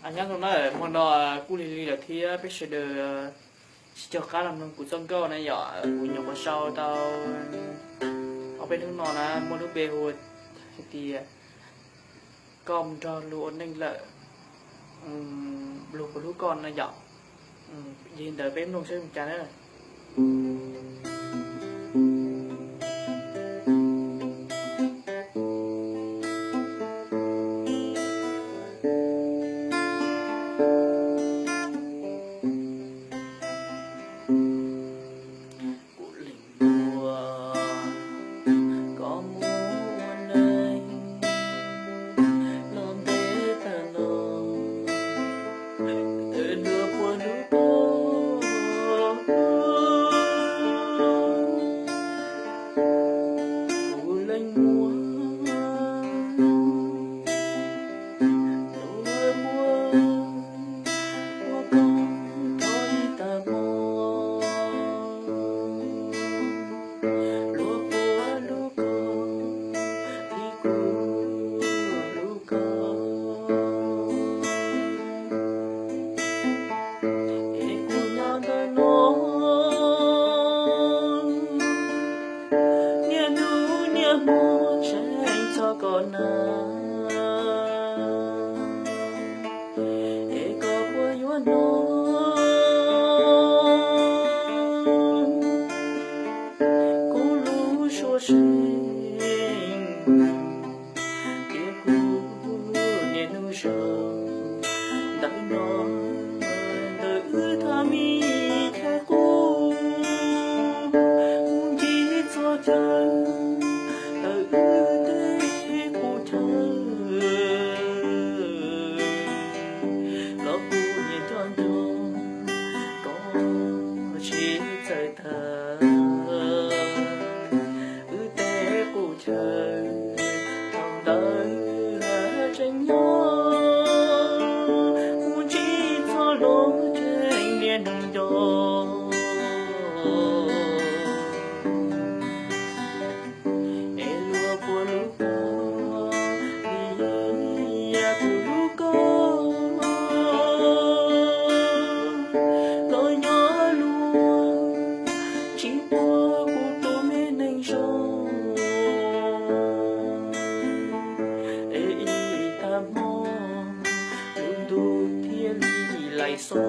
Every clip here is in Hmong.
Nyob zoo na, hmo no kuj lig lig lawm thiab peb sawv daws sib cog qab los mloog kuv txoj nkauj na yom. Kuv nyuam qhuav sau tau ob peb hnub no na, muaj lub npe hu hais tias koj mus nrog luag ua neej lawm, luag puas hlub koj na yom. Yog li ntawd peb mloog saib zoo cas na. Kuv lees muaj koj muaj neeg los ntev tag no, luag puas hlub koj. Kuv lees muaj luag puas ua koj tau ib tag hmo, luag puas hlub koj li kuv hlub koj. Es kuv nyob ntawm no niaj hnub niaj hmo tseem txog koj na, es koj puas yuav hnov kuv lub suab seev, tias kuv niaj hnub zaum ntawm no ntawm wb thaj mi khej qub, mus ntsib txoj chaw ntawm wb tej qub chaw, los kuv niaj nco nco koj tsis txawj tawm wb tej qub chaw. Thaum ntawd tseem nyob mus ntsib txoj lus tseem niaj hnub nco, es luag puas hlub koj li kuv hlub koj, los yog luag tsis pub kuv tus me neeg zoo, es ib tag hmo lub ntuj thiaj li laim xov.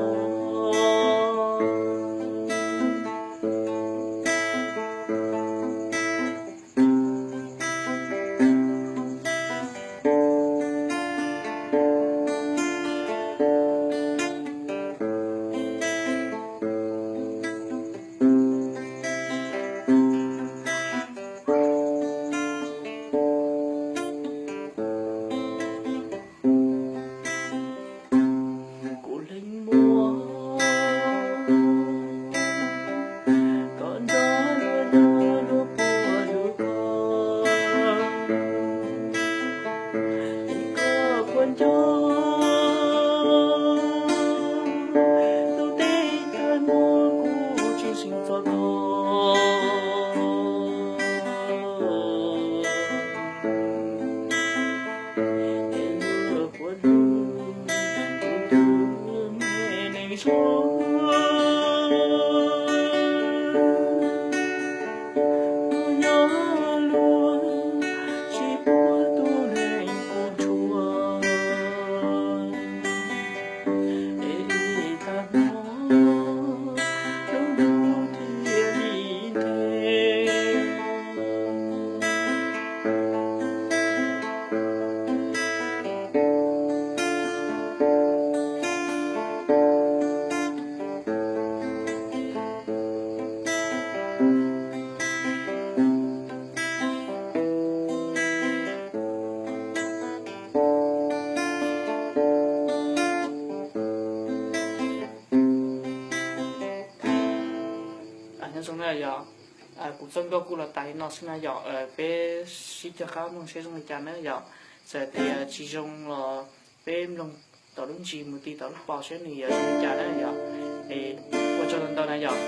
Kuv lees muaj koj nrog luag nyob, luag puas hlub koj, es koj puas nco tus tej tag hmo kuv tsis seev txog koj. Es luag puas hlub kuv tus me neeg zoo, los yog luag tsis pub tus neeg kuv tshua, es ib tag hmo lub ntuj thiaj li ntev. Nyob zoo na yog, kuv txoj nkauj kuj los tas li no xwb na yom. Peb sib cog qab mloog seb zoo li cas na yom. Txawm tias tsis zoo los peb mloog tom lub ntsis mus ti tom lub pos seb nws yuav zoo li cas na yom. Es ua tsaug ntau ntau na yom.